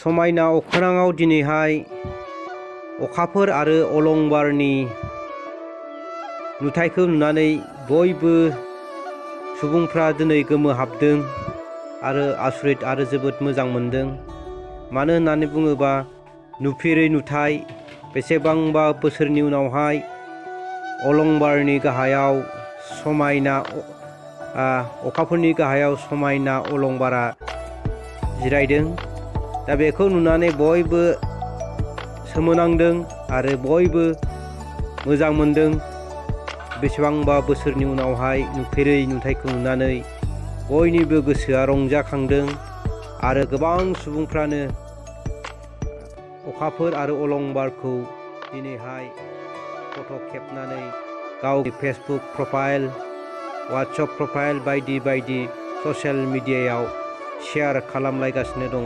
समायना अख्राङाव दिनैहाय अखाफोर आरो अलंबारनि नुथायखौ नुनानै बयबो सुबुंफ्रा दिनै गोमोहाबदों आरो आसरित आरो जोबोद मोजां मोनदों। मानो होननानै बुङोबा नुफेरै नुथाय बेसेबांबा बोसोरनि उनावहाय अलंबारनि गाहायाव समायना अखाफोरनि गाहायाव समायना अलंबारा जिरायदों। दा बेखौ नुनानै बयबो सोमोनांदों आरो बयबो मोजां मोनदों। बेसेबांबा बोसोरनि उनावहाय नुफेरै नुथायखौ नुनानै बयनिबो गोसोआ रंजाखांदों आरो गोबां सुबुंफ्रानो अखाफोर आरो अलंबारखौ दिनैहाय फट' खेबनानै गावनि फेसबुक प्रफाइल, वाट्सएप प्रफाइल बायदि बायदि ससियेल मिडियायाव शेयार खालामलायगासिनो दङ।